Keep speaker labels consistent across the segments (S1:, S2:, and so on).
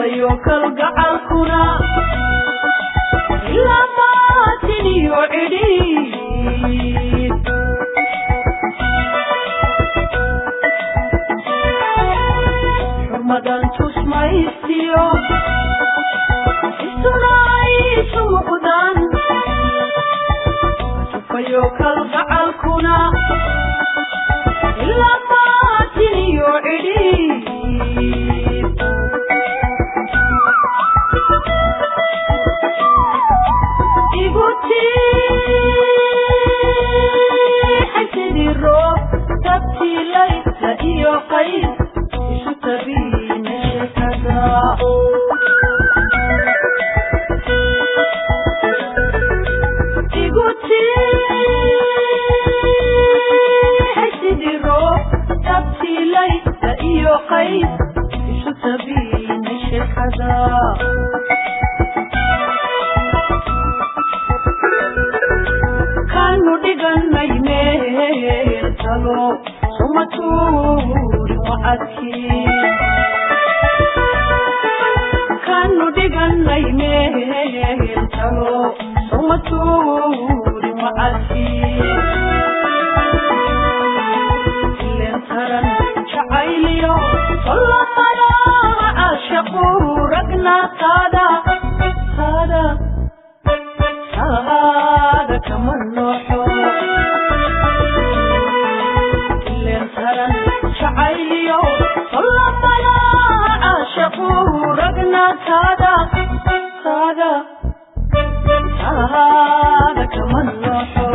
S1: Tufayo kalgacalkuna ilaa maatiniyo cidhiid. Xurmadan tusmaystiyo isuna isu muuqdaan. Tufayo kalgacalkuna ilaa maatiniyo cidhiid. Igu tiixay sidii roob tabtiilaysa iyo qays isu tabiina sheekada. Igu tiixay sidii roob tabtiilaysa iyo qays isu tabiina sheekada. Kanu dhiganay meel talo suma tuuri wacadkii. Kanu dhiganay meel talo suma tuuri wacadkii. Ileen taran jacayliyo tollamada caashaqu ragna taada taada taada kama nooxo. Ileen taran jacayliyo tollamada caashaqu ragna taada taada taada kama nooxo.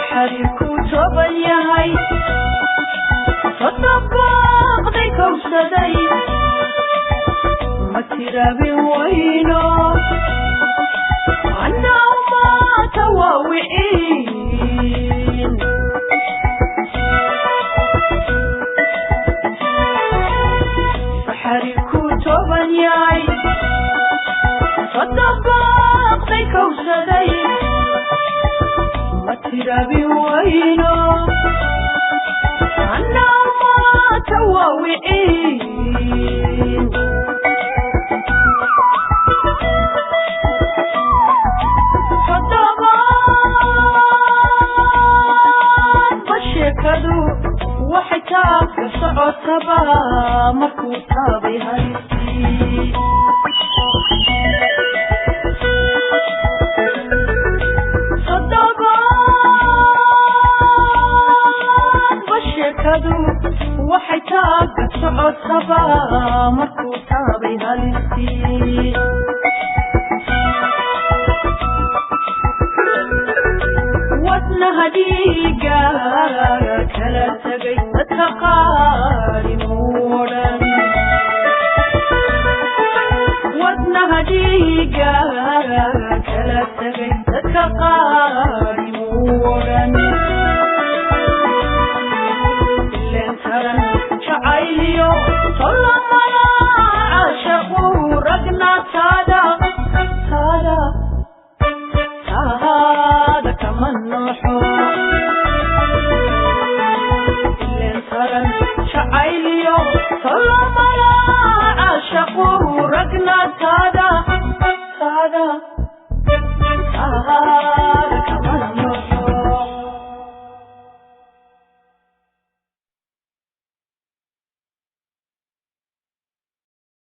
S1: Xariirku toban yahay toddobaaqday kowsaday ma tirabin wayno annaa maata waa wiciin. Xariirku toban yahay toddobaaqday kowsaday ma tirabin wayno annaa maata waa wiciin. Toddobaadba sheekadu waxay taabka socotaba markuu taabay halistii. Toddobaadba sheekadu waxay taabka socotaba markuu taabay halistii. Wadnaha dhiiga kala tagay dadka qaar inuu odhan. Wadnaha Dhiiga kala tagay dadka qaar imuu odhan ileen taran jacayliyo tollamaya caashaqu ragna taada taada taada kama noxo. Ileen taran jacayliyo tollamaya caashaqu ragna taada.